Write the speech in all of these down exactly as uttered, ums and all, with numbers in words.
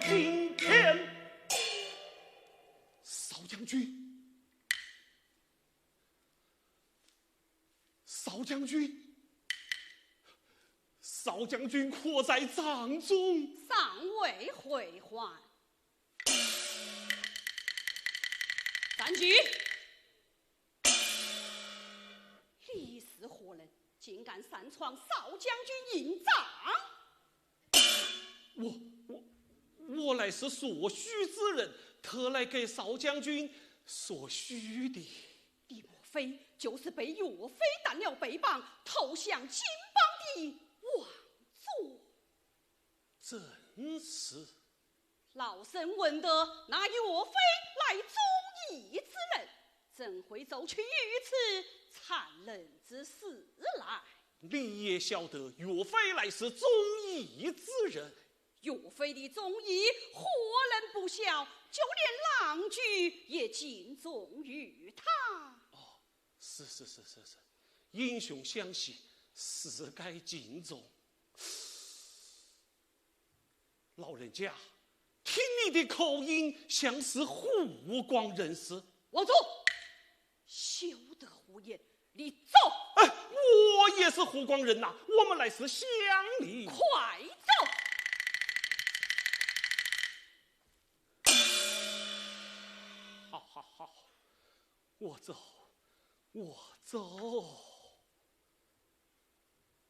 今天。少将军，少将军，少将军可在帐中？尚未回还。站住！你是何人？竟敢擅闯少将军营帐？我我我乃是所须之人，特来给少将军所须的。你莫非就是被岳飞打了背膀，投降金邦的王佐？正是。老身闻得那岳飞乃忠义之人，怎会做出如此残忍之事来？你也晓得岳飞乃是忠义之人。岳飞的忠义，何人不晓？就连郎君也敬重于他。哦，是是是是是，英雄相惜，实该敬重。老人家，听你的口音，像是湖广人士。王佐，休得胡言，你走！哎，我也是湖广人呐，我们乃是乡邻。快走！好好好，我走，我走。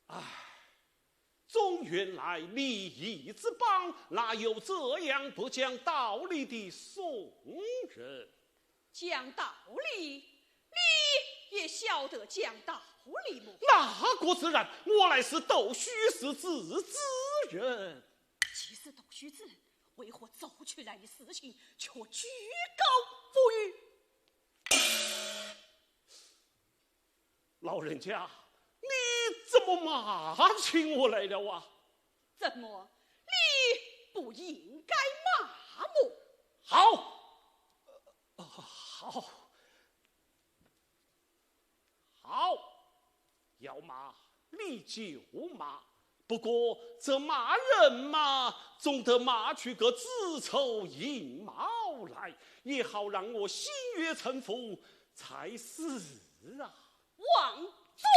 唉，中原来礼仪之邦，哪有这样不讲道理的宋人？讲道理？你也晓得讲道理么？那果自然，我乃是斗虚四字之人。既是斗虚之人，为何做出来的事情却居高不下？老人家，你怎么骂起我来了啊？怎么，你不应该骂我？好，呃，好，好，要骂你就骂，不过这骂人嘛，总得骂出个子丑寅卯来，也好让我心悦诚服才是啊。王佐！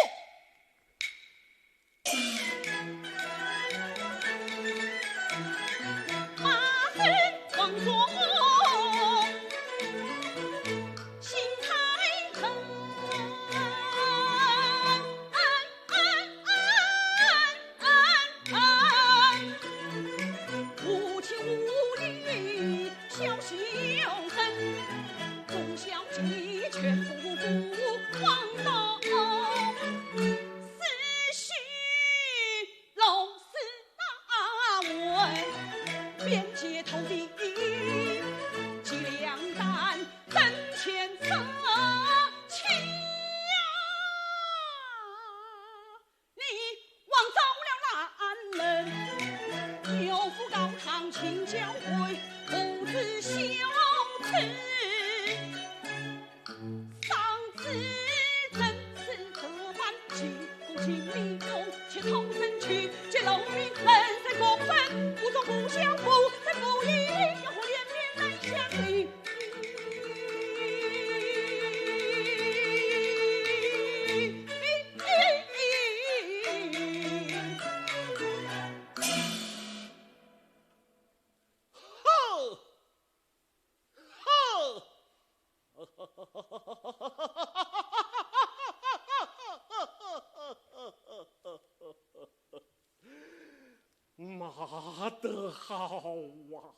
骂得好啊，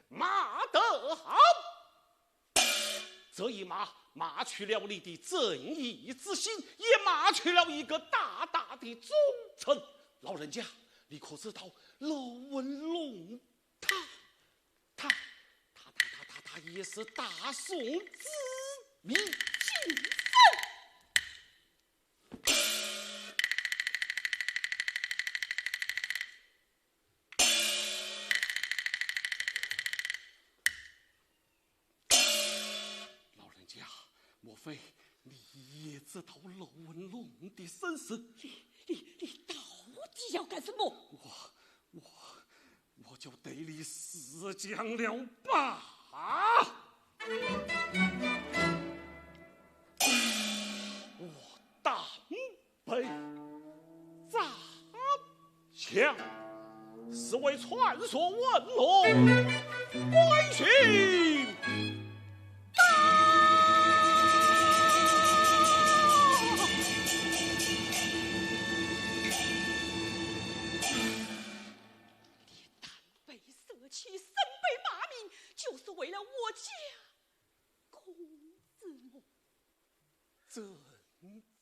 骂得好！这一骂，骂去了你的正义之心，也骂去了一个大大的忠臣。老人家，你可知道陆文龙他，他，他，他，他，他，他也是大宋子民。老人家，莫非你也知道陆文龙的身世？你，你，你到底要干什么？我，我，我就对你死讲了吧。我胆背扎墙，是为传说文龙关云长。 被舍弃，身被骂名，就是为了我家公子么？正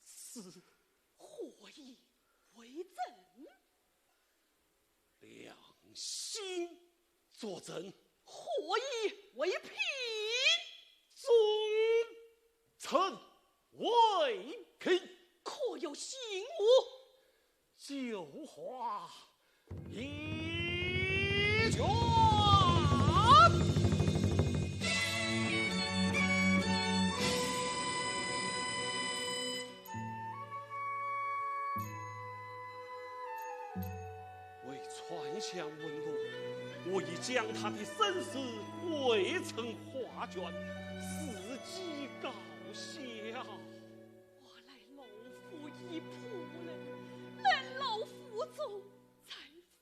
是。何以为证？良心作证。何以为凭？忠臣为凭。可有信物？ 就话一卷。为传香问路，我已将他的身世未曾画卷，伺机高下。 我来老夫已破了，来老夫中再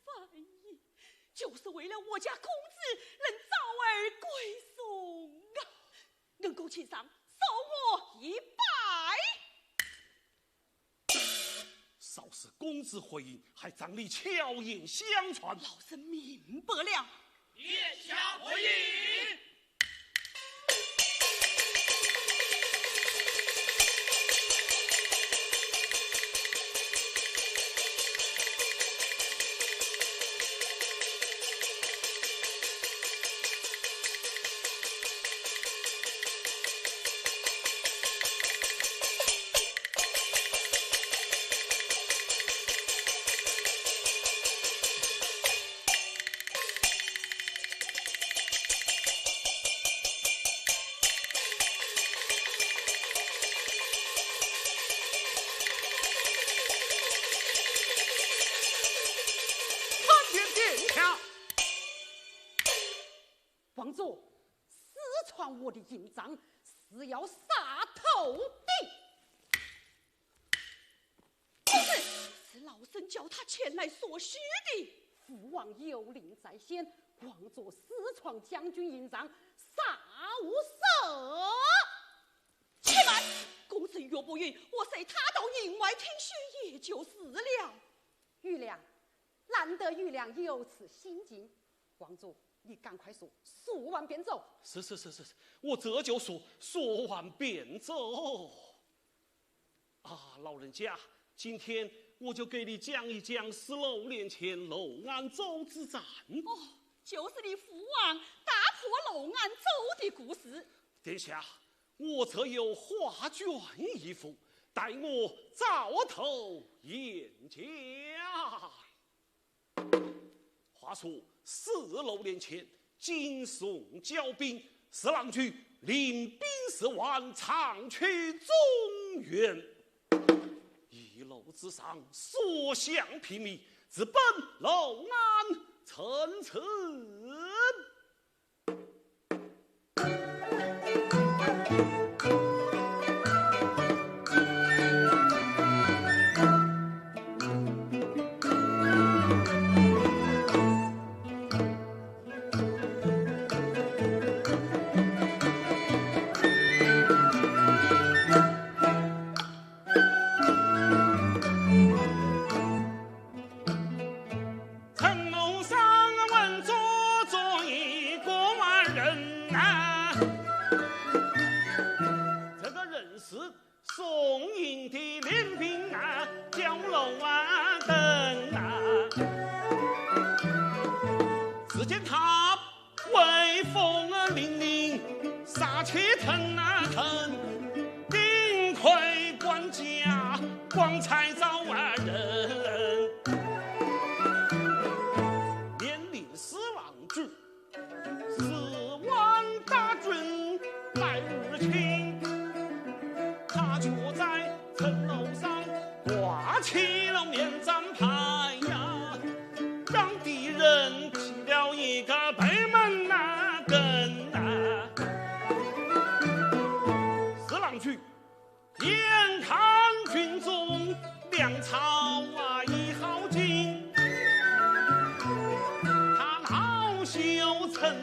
犯也，就是为了我家公子能早儿归宋啊！恩公请上，受我一拜。少时公子回营，还仗你巧言相传。老身明白了。 殿下回营。参见殿下。王佐，私闯我的营帐，是要杀头的。 不是，是老身叫他前来索许的。父王有令在先，王佐私闯将军营帐，杀无赦。且慢，公子岳不允，我随他到营外听许也就是了。玉良，难得玉良有此心境。王佐，你赶快说，说完便走。是是是是，我这就说，说完便走。 啊，老人家，今天我就给你讲一讲是楼连乾楼安州之战。哦，就是你父王打破楼安州的故事。殿下，我这有画卷一幅，待我照头演讲。 话说是楼连乾，精松交兵，是狼主领兵十万，长驱中原。一楼之上，所向披靡，直奔楼安城池。 这个人是宋营的练兵啊，叫楼安登啊。只见他威风凛凛，杀气腾啊腾，顶盔贯甲，光彩照啊人。面临四狼主，十万大军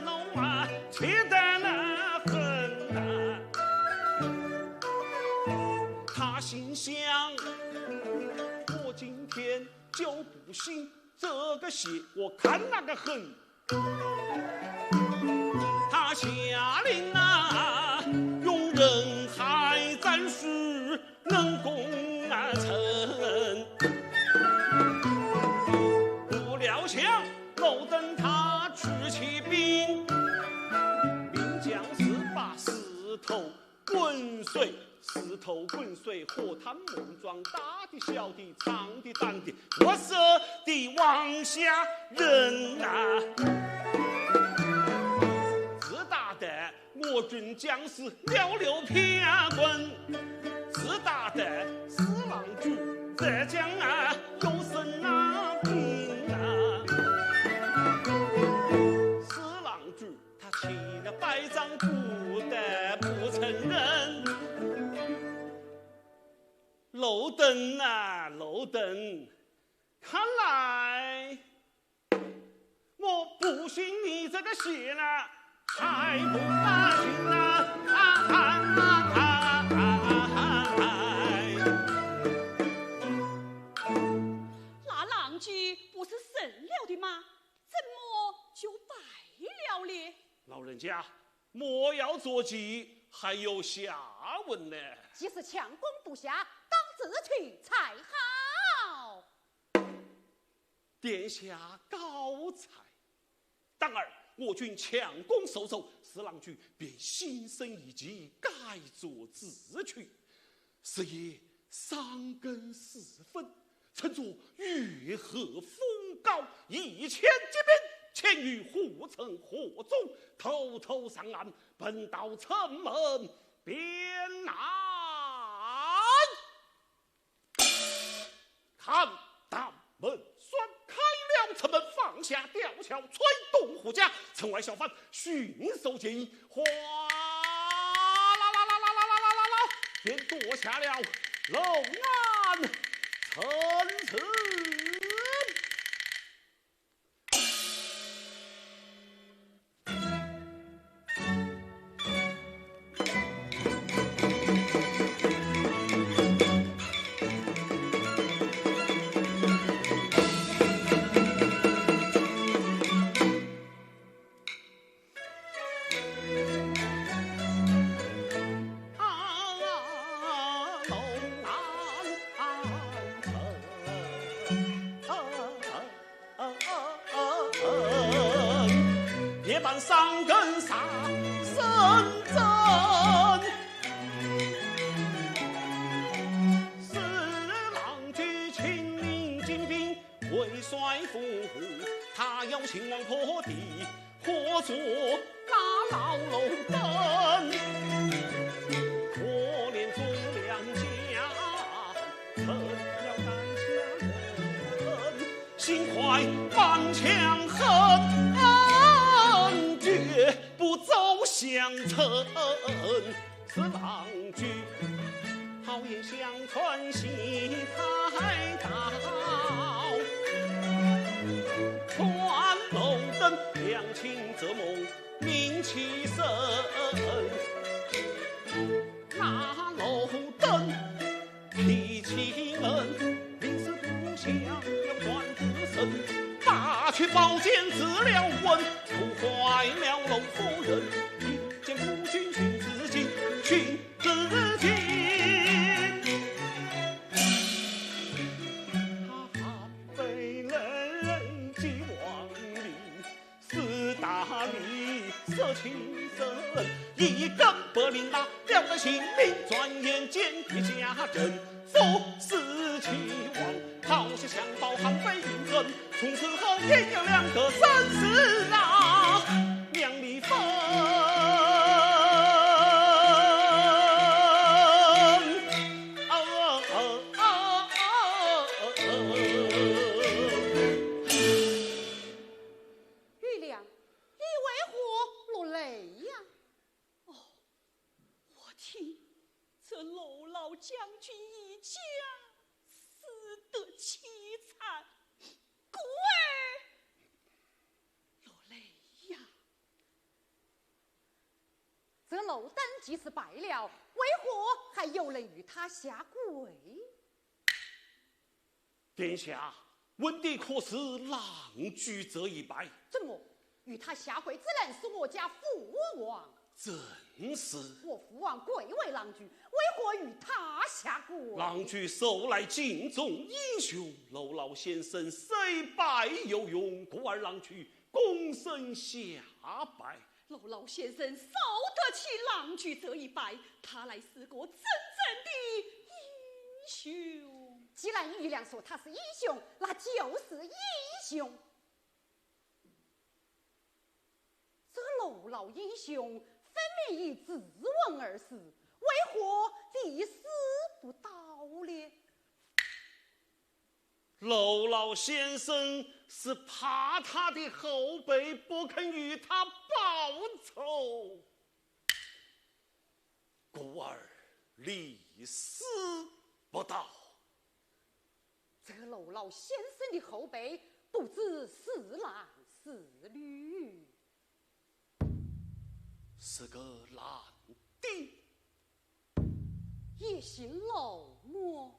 怒啊，气得那很啊。他心想，我今天就不信这个邪，我看那个狠。他下令啊，用人海战术能攻啊城。不料想，我等他举起兵，兵将士把石头滚碎，石头滚碎，和他们撞，大的小的，长的短的，活色的往下扔啊。只打得我军将士袅袅飘滚，只打得四郎君在江啊，有生啊病啊。四郎君他起了百丈，不得不承认。罗登啊，罗登，看来我不信你这个邪了，还不打紧啊！啊啊啊啊啊啊！那郎君不是胜了的吗？怎么就败了哩？老人家，莫要着急，还有下文呢。既是强攻不下，当这去才好。殿下高才。当儿我军强攻苏州，四郎君便心生一计，改作自去。是夜三更时分，乘坐御河风高一千骑兵，潜于护城河中，偷偷上岸，奔到城门边南。看大门闩开了，城门放下吊桥，催动护甲，城外小販 迅速前移，哗啦啦啦啦啦啦啦啦啦，便夺下了龙安城池。夜半三更杀声震，四郎君亲领精兵 为帅府，他要秦王破敌，火烛那老路灯。可怜忠良将，成了担下人，心怀满腔恨，绝不走降城。 是郎君，好言相传戏太道。穿龙灯，两情折磨命气深。那罗登 脾气闷，临死不想要转不身，拔去宝剑自了魂，破坏了龙夫人，一见夫君寻至今，寻至今。他被人击亡哩。 斯大礼，色情人，一根白绫拉，了得性命，转眼间一家人，夫死妻亡，抛下襁褓含悲痛，从此后也有两个生死啊，两离分。 玉良，你为何落泪呀？哦，我听这罗老将军一家死得凄惨，故而落泪呀。这罗丹既是败了，为何还有人与他下跪？殿下，问的可是郎君这一败？怎么，与他下跪之人是我家父王？正是。我父王贵为郎君，为何与他下跪？郎君素来敬重英雄，罗老先生虽败犹勇，故而郎君躬身下拜。 罗老先生受得起郎君这一拜，他乃是个真正的英雄。既然余良说他是英雄，那就是英雄。这罗老英雄分明已自刎而死，为何立誓不倒呢？ 罗老先生是怕他的后辈不肯与他报仇，故而立誓不倒。这罗老先生的后辈不知是男是女？是个男的。也姓罗么？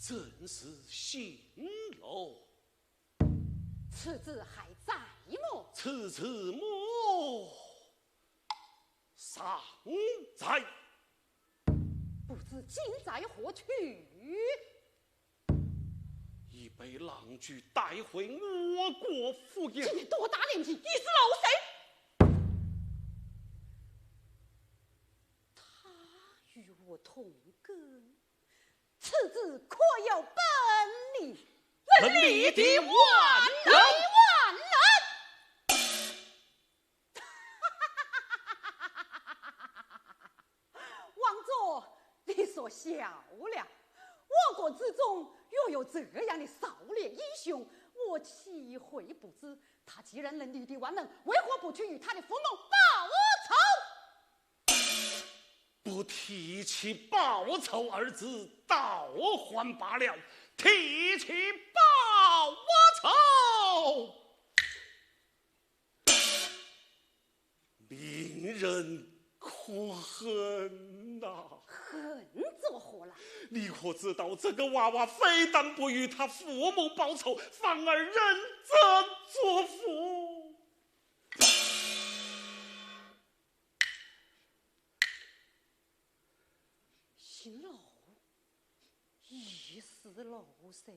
正是姓罗。此子还在么？此子么，尚在。不知今在何处？已被郎君带回我国府尹。今年多大年纪？已是六岁。他与我同根， 此子可有本领？本领的万能。万能！王佐，你说笑了。我国之中若有这样的少年英雄，我岂会不知？他既然能力敌万能，为何不去与他的父母报仇？ 不提起报仇二字，倒还罢了，提起报仇，令人可恨呐！恨作何来？你可知道这个娃娃非但不与他父母报仇，反而认贼作父？ 姓罗，已是六岁，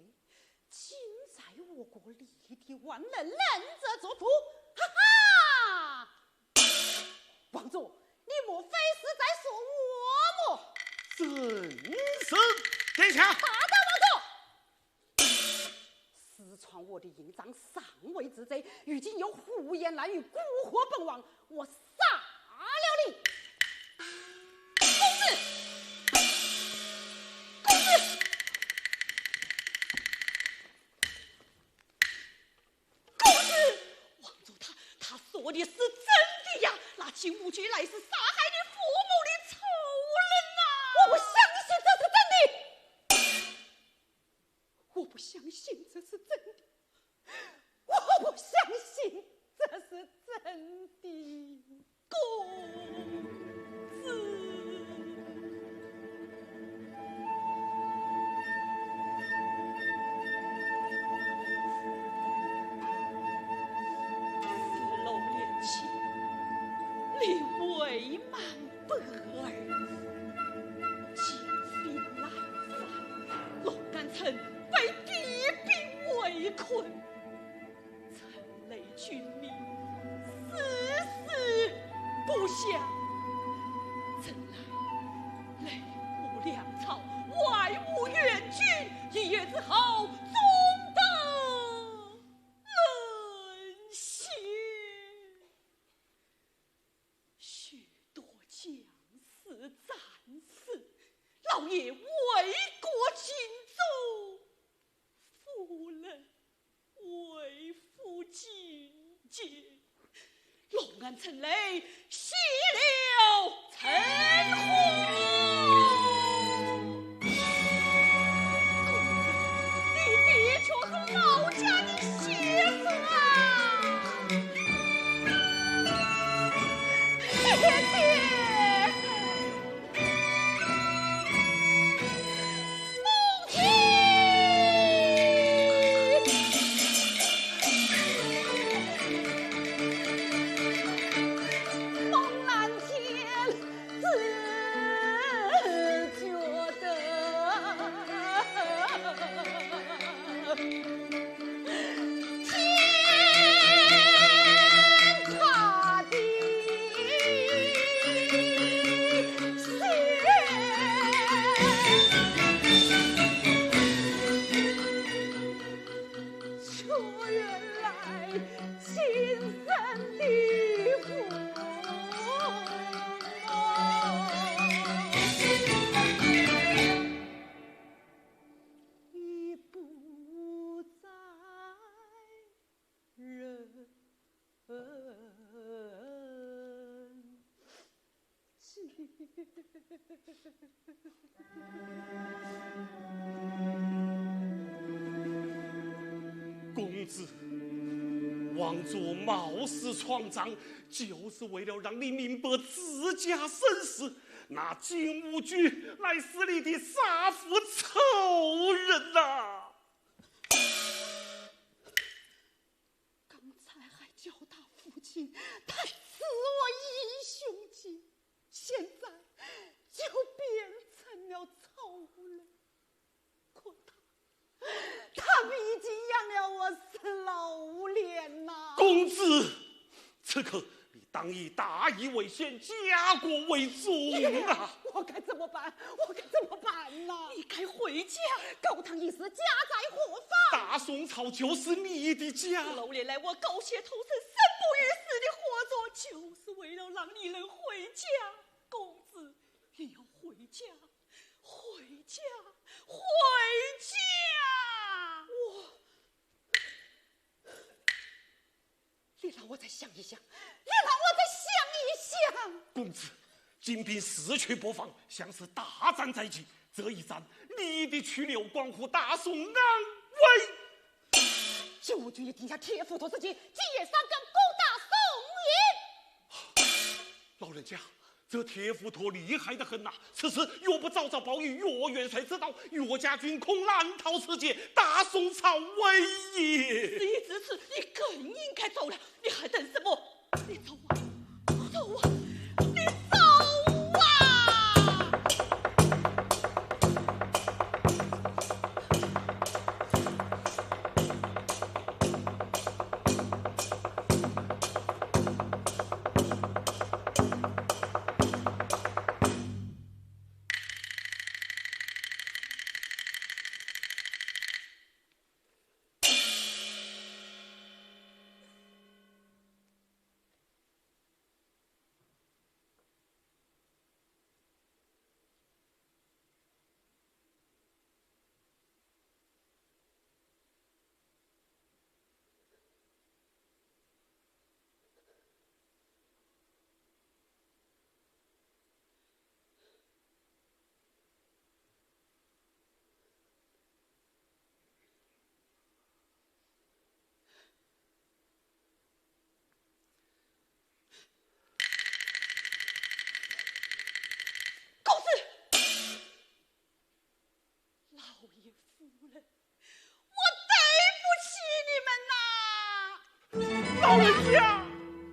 竟在我国立敌万能，认贼作父，哈哈！王佐，你莫非是在说我么？正是，殿下。大胆王佐！ 私闯我的印章，上位之罪，如今又胡言乱语，蛊惑本王，我杀了你！公子，公子，公子，王佐他，他说的是真的呀，那金无忌乃是杀害你父母的仇人呐！我不相信这是真的。 我不相信这是真的，我不相信这是真的，公子。四六年前，你伪满 不儿，金兵来犯，龙安城被敌兵围困，城内军民死死不降，城内累无粮草，外无援军，一月之后，终得沦陷。 许多将士战死，老爷为国尽忠，夫人为父尽节，龙安城内熄了灯火。公子，你的确是老家的血统啊！公子，王佐冒死闯帐，就是为了让你明白自家身世。那金兀术乃是你的杀父仇人呐！ 刚才还叫他父亲，他赐我英雄旗，现在就变成了仇人。可他，他们已经养了我十六年呐。公子，此刻你当以大义为先，家国为重啊！我该怎么办？我该怎么办呐？你该回家。高唐一死，家在何方？大宋朝就是你的家。十六年来，我狗血偷生，生不如死的活着，就是为了让你能回家。公子，你要回家，回家，回家！我 你让我再想一想，你让我再想一想。公子，金兵四处布防，像是大战在即。这一战，你的去留关乎大宋安危。金兀术已定下铁浮屠之计，今夜三更攻打宋营。老人家， 这铁浮屠厉害得很呐，此事若不早早报与岳元帅知道，岳家军恐难逃此劫，大宋朝危也。事已至此，你更应该走了，你还等什么？你走啊，走啊，你走啊！ 公子，老爷夫人，我对不起你们呐！老人家，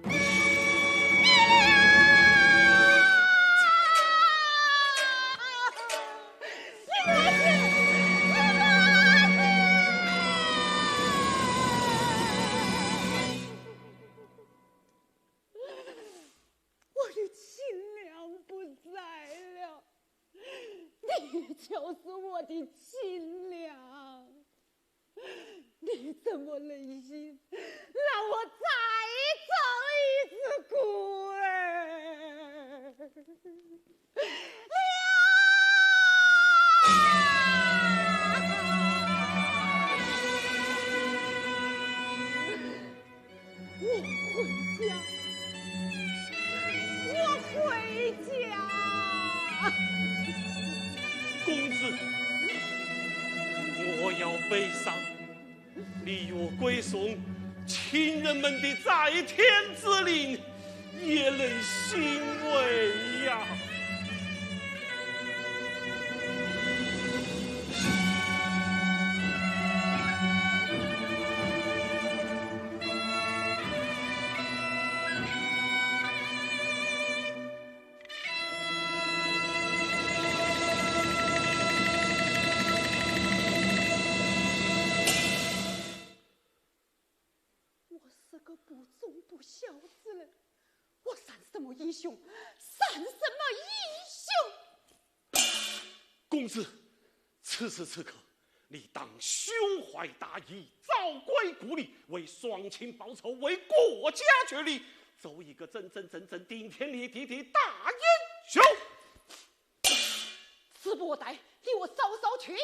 你们，你们，你们！ 我的亲娘不在了，你就是我的亲娘，你这么忍心让我再做一次孤儿？ 我回家，我回家。公子，我要悲伤，你越归宋，亲人们的在天之灵， 也能欣慰呀。我是个不忠不孝之人，我算什么英雄？算什么英雄？公子，此时此刻，你当胸怀大义，早乖故里，为双亲报仇，为国家决力，做一个真真正正顶天立地的大英雄。时不我待，你我早早去矣。